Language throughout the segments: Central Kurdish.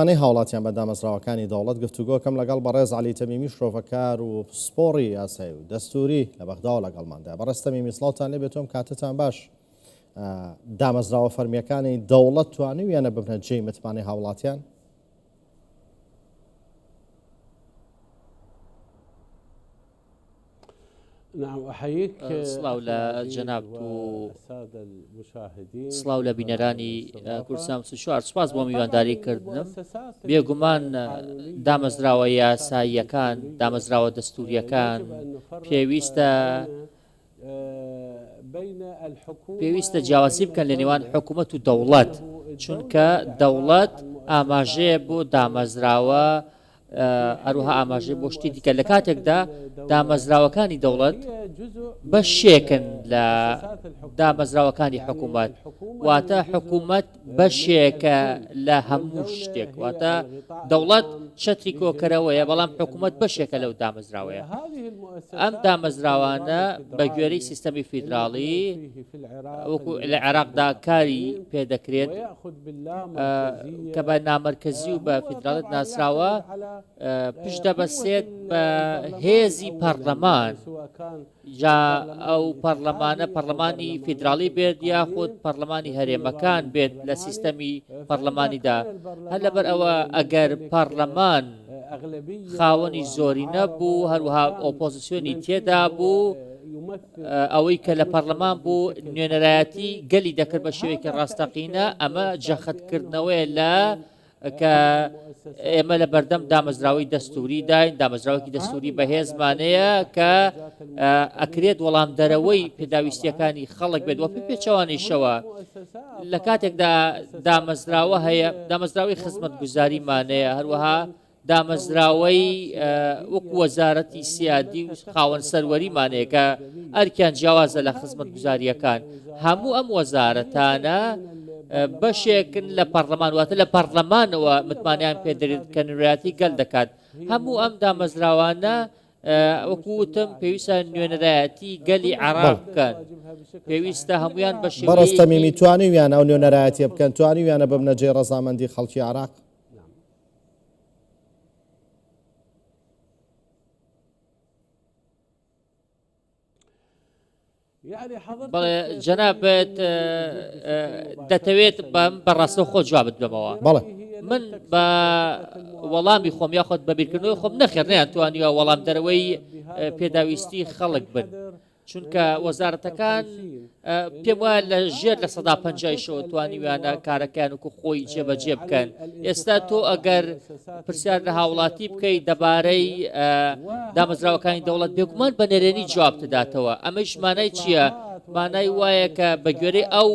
متمانەی هاوڵاتیان بە دامەزراوەکانی دەوڵەت گفتوگۆکەم لەگەڵ بەڕێز عەلی تەمیمی شرۆڤەکار و پسپۆڕی یاسایی و دەستوری لە بەغداوە لەگەڵماندا. بەڕێز تەمیمی سڵاوتان لێ بێت و ئەم کاتەتان باش. دامەزراوە فەرمییەکانی دەوڵەت توانیویانە ببنە جێی متمانەی هاوڵاتیان؟ سڵاو لە جەنابت و سڵاو لە بینەرانی کوردستان 24. سوپاس بۆ میوانداری کردنم. بێگومان دامەزراوە یاساییەکان، دامەزراوە دەستوریەکان پێویستە پێویستە جیاوازی بکەن لە نێوان حکوومەت و دەوڵەت، چونکە دەوڵەت ئاماژەیە بۆ دامەزراوە هەروەها ئاماژەی بۆ شتی دیکە لە کاتێکدا دامەزراوەکانی دەوڵەت بەشێکن لە دامەزراوەکانی حکوومەت واتە حکوومەت بەشێکە لە هەموو شتێک واتە دەوڵەت چەتری کۆکەرەوەیە بەڵام حکوومەت بەشێکە لەو دامەزراوەیە ئەم دامەزراوانە بە گوێرەی سیستەمی فیدراڵی وەکو لە عێراقدا کاری پێدەکرێت کە بە نامەرکەزی و بە فیدراڵێت ناسراوە پشت دەبەسێت بە هێزی پەرلەمان جا ئەو پەرلەمانە پەرلەمانی فیدراڵی بێت یاخود پەرلەمانی هەرێمەکان بێت لە سیستەمی پەرلەمانیدا هەر لەبەر ئەوە ئەگەر پەرلەمان خاوەنی زۆرینە بوو هەروەها ئۆپۆزیسیۆنی تێدا بوو ئەوەی کە لە پەرلەمان بوو نوێنەرایەتی گەلی دەکرد بە شێوەیەکی ڕاستەقینە، ئەمە جەختکردنەوەیە لە کە ئێمە لە بەردەم دامەزراوەی دەستووریداین، دامەزراوەکی دەستووری بەهێزمانەیە کە ئەکرێت وەڵامدەرەوەی پێداویستیەکانی خەڵک بێت وە پێچەوانیشەوە لە کاتێکدا دامەزراوە هەیە دامەزراوەی خزمەتگوزاریمانەیە هەروەها دامەزراوەی وەکو وەزارەتی سیادی و خاوەن سەروەریمان هەیە کە ئەرکیان جیاوازە لە خزمەتگوزارییەکان. هەموو ئەم وەزارەتانە بەشێکن لە پەڕلەمان، واتە لە پەڕلەمانەوە متمانەیان پێدەرێت کە نوێنەرایەتی گەل دەکات. هەموو ئەم دامەزراوانە وەکو وتم پێویستە نوێنەرایەتی گەلی عێراق بکەن. پێویستە هەموویان بە بەڕێز شێوەیەکی. تەمیمی توانیویانە ئەو نوێنەرایەتیە بکەن؟ توانیویانە ببنە جێی ڕەزامەندی خەڵکی عێراق؟ بەڵێ جەنابت دەتەوێت بەم بە ڕاستەوخۆ جوابت بەمەوە؟ بەڵێ. من بە وەڵامی خۆم یاخود بە بیرکردنەوەی خۆم نەخێر نەیانتوانیوە وەڵامدەرەوەی پێداویستی خەڵک بن. چونکە وەزارەتەکان پێم وایە لە ژێر 50%یشەوە توانیویانە کارەکەیان وەکو خۆی جێبەجێ بکەن. ئێستا تۆ ئەگەر پرسیار لە هاوڵاتی بکەیت دەبارەی دامەزراوەکانی دەوڵەت بێگومان بە نەرێنی جواب دەداتەوە. ئەمەیش مانای چییە؟ مانای وایە کە بە گوێرەی ئەو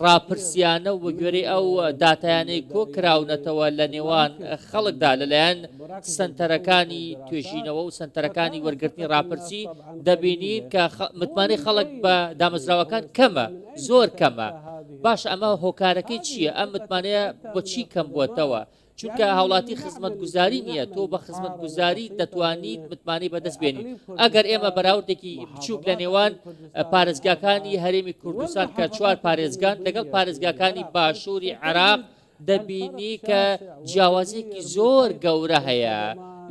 ڕاپرسیانە و بە گوێرەی ئەو داتایانەی کۆ کراونەتەوە لە نێوان خەڵکدا لەلایەن سەنتەرەکانی توێژینەوە و سەنتەرەکانی وەرگرتنی ڕاپرسی دەبینین کە متمانەی خەڵک بە دامەزراوەکان کەمە، زۆر کەمە. باشە ئەمە هۆکارەکەی چییە؟ ئەم متمانەیە بۆچی کەم بووەتەوە؟ چونکە هاوڵاتی خزمەتگوزاری نییە، تۆ بە خزمەتگوزاری دەتوانیت متمانەی بەدەست بێنیت. ئەگەر ئێمە بەراوردێکی بچووک لە نێوان پارێزگاکانی هەرێمی کوردستان کە چوار پارێزگان لەگەڵ پارێزگاکانی باشووری عێراق دەبینی کە جیاوازیەکی زۆر گەورە هەیە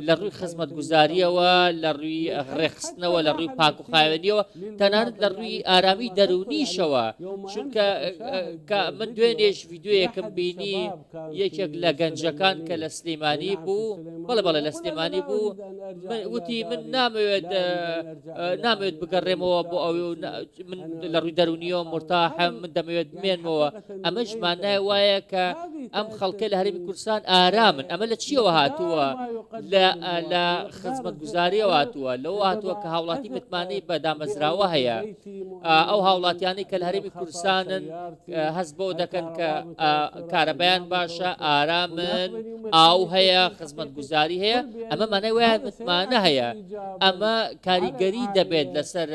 لە ڕووی خزمەتگوزاریەوە، لە ڕووی ڕێکخستنەوە، لە ڕووی پاک و خاوێنیەوە، تەنانەت لە ڕووی ئارامی دەروونیشەوە. چونکە کە من دوێنێش ڤیدیۆیەکم بینی یەکێک لە گەنجەکان کە لە سلێمانی بوو، بەڵێ بەڵێ لە سلێمانی بوو، وتی من نامەوێت نامەوێت بگەڕێمەوە بۆ ئەوێ و من لە ڕووی دەروونیەوە مورتاحم، من دەمەوێت بمێنمەوە. ئەمەش مانای وایە کە ئەم خەڵکە لە هەرێمی کوردستان ئارامن. ئەمە لە چیەوە هاتووە؟ لە خزمەتگوزاریەوە هاتووە، لەوە هاتووە کە هاوڵاتی متمانەی بە دامەزراوە هەیە. ئەو هاوڵاتیانەی کە لە هەرێمی کوردستانن هەست بەوە دەکەن کە کارەبایان باشە، ئارامن، ئاو هەیە، خزمەتگوزاری هەیە. ئەمە مانای وایە متمانە هەیە. ئەمە کاریگەری دەبێت لەسەر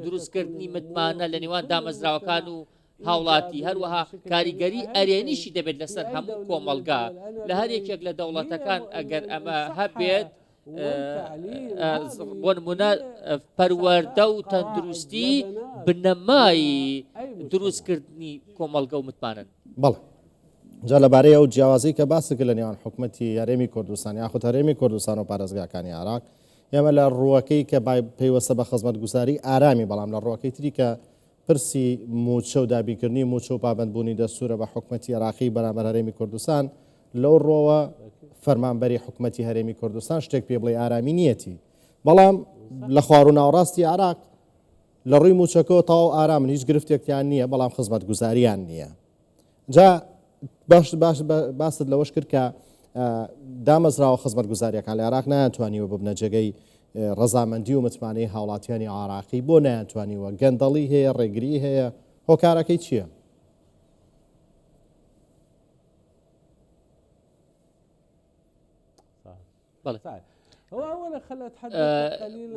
دروستکردنی متمانە لە نێوان دامەزراوەکان و هاوڵاتی، هەروەها کاریگەری ئەرێنیشی دەبێت لەسەر هەموو کۆمەڵگا لە هەر یەکێک لە دەوڵەتەکان ئەگەر ئەمە هەبێت بۆ نمونە پەروەردە و تەندروستی بنەمای دروستکردنی کۆمەڵگە و متمانەن. بەڵێ. جا لەبارەی ئەو جیاوازی کە باست کرد لە نێوان حکومەتی هەرێمی کوردستان یاخود هەرێمی کوردستان و پارێزگاکانی عێراق، ئێمە لە ڕووەکەی کە پەیوەستە بە خزمەتگوزاری ئارامی، بەڵام لە ڕووەکەی تری کە پرسی مووچە و دابینکردنی مووچە و پابەندبوونی دەستوورە بە حکومەتی عێراقی بەرامبەر هەرێمی کوردستان، لەو ڕووەوە فەرمانبەری حکومەتی هەرێمی کوردستان شتێک پێ بڵێی ئارامی نییەتی. بەڵام لە خواروو ناوەڕاستی عێراق لە ڕووی مووچەکەوە تەواو ئارامن، هیچ گرفتێکیان نییە، بەڵام خزمەتگوزارییان نییە. جا باش باش باست لەوەش کرد کە دامەزراوە خزمەتگوزاریەکان لە عێراق نایانتوانیوە ببنە جێگەی ڕەزامەندی و متمانەی هاوڵاتیانی عراقی بۆ نایانتوانیوە گەندەڵی هەیە ڕێگری هەیە هۆکارەکەی چییە؟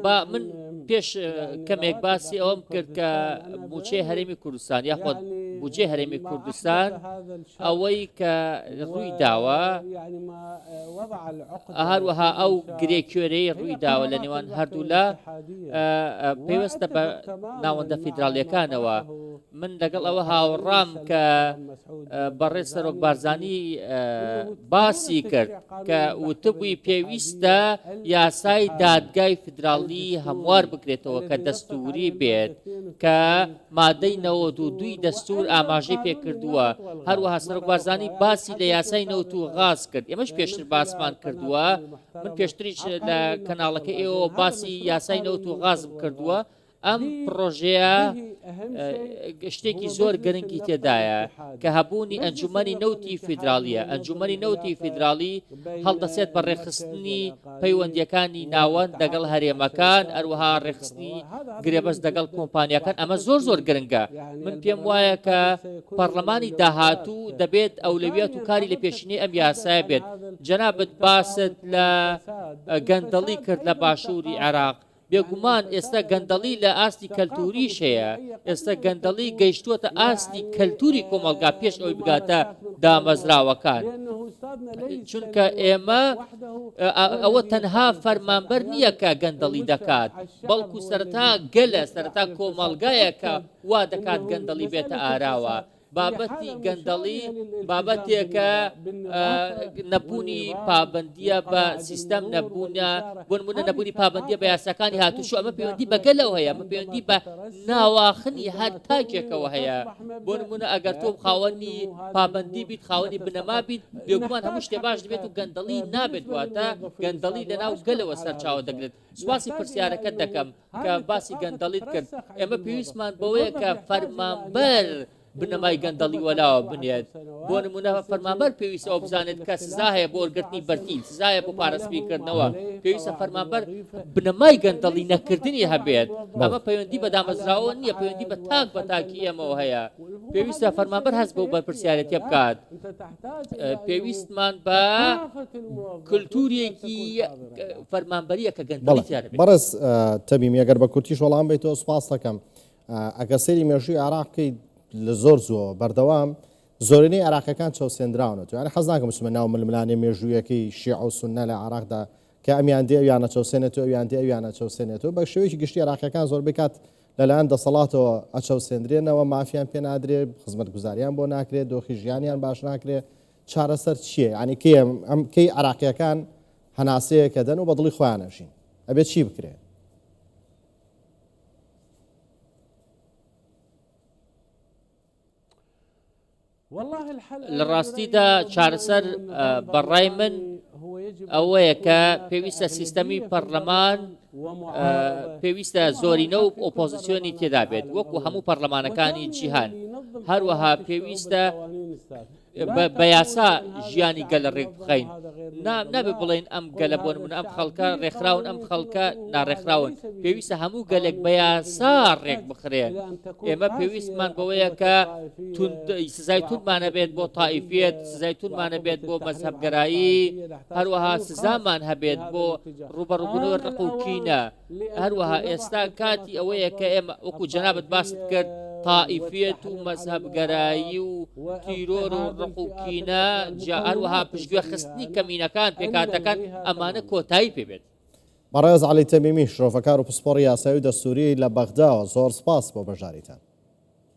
با من پێش کەمێک باسی ئەوەم کرد کە موچەی هەرێمی کوردستان یاخۆ بودجێ هەرێمی کوردستان ئەوەی کە ڕووی داوە هەروەها ئەو گرێ کوێرەی ڕووی داوە لە نێوان هەردوولا پەیوەستە بە ناوەندە فیدراڵیەکانەوە من لەگەڵ ئەوە هاوڕام کە بەڕێز سەرۆک بارزانی باسی کرد کە وتبووی پێویستە یاسای دادگای فیدراڵی هەموار بکرێتەوە کە دەستوری بێت کە مادەی 92 دەستور ئاماژەی پێکردووە هەروەها سەرۆک بارزانی باسی لە یاسای نەوت و غاز کرد ئێمەش پێشتر باسمان کردووە من پێشتریش لە کەناڵەکە ئێوە باسی یاسای نەوت و غازم کردووە ئەم پڕۆژەیە شتێکی زۆر گرنگی تێدایە کە هەبوونی ئەنجومەنی نەوتی فیدراڵیە ئەنجومەنی نەوتی فیدراڵی هەڵدەسێت بە ڕێکخستنی پەیوەندیەکانی ناوەند دەگەڵ هەرێمەکان ئەروەها ڕێکخستنی گرێبەست دەگەڵ کۆمپانیاکان ئەمە زۆر زۆر گرنگە من پێم وایە کە پەرلەمانی داهاتوو دەبێت ئەولەویەت و کاری لە پێشینەی ئەم یاسایە بێت جەنابت باست لە گەندەڵی کرد لە باشووری عێراق بێگومان ئێستا گەندەڵی لە ئاستی کەلتوریش هەیە، ئێستا گەندەڵی گەیشتووەتە ئاستی کەلتوری کۆمەڵگا پێش ئەوەی بگاتە دامەزراوەکان، چونکە ئێمە ئەوە تەنها فەرمانبەر نییە کە گەندەڵی دەکات، بەڵکو سەرەتا گەلە، سەرەتا کۆمەڵگایە کە وا دەکات گەندەڵی بێتە ئاراوە. بابەتی گەندەڵی بابەتێکە نەبوونی پابەندییە بە سیستەم نەبوونە بۆ نمونە نەبوونی پابەندیە بە یاساکانی هاتوچۆ ئەمە پەیوەندی بە گەلەوە هەیە ئەمە پەیوەندی بە ناواخنی هەر تاکێکەوە هەیە بۆ نمونە ئەگەر تۆ خاوەنی پابەندی بیت خاوەنی بنەما بیت بێگومان هەموو شتێ باش دەبێت و گەندەڵی نابێت واتە گەندەڵی لەناو گەلەوە سەرچاوە دەگرێت سوپاسی پرسیارەکەت دەکەم کە باسی گەندەڵیت کرد ئێمە پێویستمان بەوەیە کە فەرمانبەر بنەمای گەندەڵی وەلاوە بنێت بۆ نمونە فەرمانبەر پێویستە ئەو بزانێت کە سزا هەیە بۆ وەرگرتنی بەرتیل سزا هەیە بۆ پارەسپیکردنەوە پێویستە فەرمانبەر بنەمای گەندەڵی نەکردنی هەبێت ئەمە پەیوەندی بە دامەزراوە نییە پەیوەندی بە تاک بە تاکی ئێمەوە هەیە پێویستە فەرمانبەر هەست بەو بەرپرسیارێتیە بکات پێویستمان بە کلتورێکی فەرمانبەریە کە گەندەڵی تیا نەبێت. بەڕێز تەمیمی ئەگەر بە کورتیش وەڵام بیتەوە سوپاس دەکەم. ئەگەر سەیری مێژووی عێراق بکەیت لە زۆر زووەوە بەردەوام زۆرینەی عێراقیەکان چەوسێندراونەتەوە یانی حەز ناکەم بچمە ناو ململانێ مێژوویەکەی شیعە و سوننە لە عێراقدا کە ئەمیان دێ ئەویان ئەچەوسێنێتەوە ئەویان دێ ئەویان ئەچەوسێنێتەوە بە شێوەیەکی گشتی عێراقیەکان زۆربەی کات لەلایەن دەسەڵاتەوە ئەچەوسێندرێنەوە مافیان پێ نادرێ خزمەتگوزاریان بۆ ناکرێت دۆخی ژیانیان باش ناکرێ چارەسەر چییە یعنی کەی ئەم کەی عێراقیەکان هەناسەیەک ئەدەن و بە دڵی خۆیان ئەژین ئەبێت چی بکرێ؟ لە ڕاستیدا چارەسەر بە ڕای من ئەوەیە کە پێویستە سیستەمی پەرلەمان پێویستە زۆرینە و ئۆپۆزیسیۆنی تێدا بێت وەکو هەموو پەرلەمانەکانی جیهان هەروەها پێویستە بە یاسا ژیانی گەل ڕێک بخەین نابێ بڵێن ئەم گەلە بۆ نمونە ئەم خەڵکە ڕێکخراون ئەم خەڵکە ناڕێکخراون پێویستە هەموو گەلێک بە یاسا ڕێک بخرێن ئێمە پێویستمان بەوەیە کە سزای توندمان هەبێت بۆ تائیفیەت سزای توندمان هەبێت بۆ مەزهەبگەرایی هەروەها سزامان هەبێت بۆ ڕوبەڕوبوونەوەی ڕق و کینە هەروەها ئێستا کاتی ئەوەیە کە ئێمە وەکو جەنابت باست کرد تائیفیەت و مەزهەبگەرایی و تیرۆر و ڕق و کینە جا هەروەها پشتگوێ خستنی کەمینەکان پێکهاتەکان ئەمانە کۆتایی پێ بێت. بەڕێز عەلی تەمیمی، شرۆڤەکار و پسپۆڕی یاسایی و دەستووری لە بەغداوە، زۆر سپاس بۆ بەشداریتان.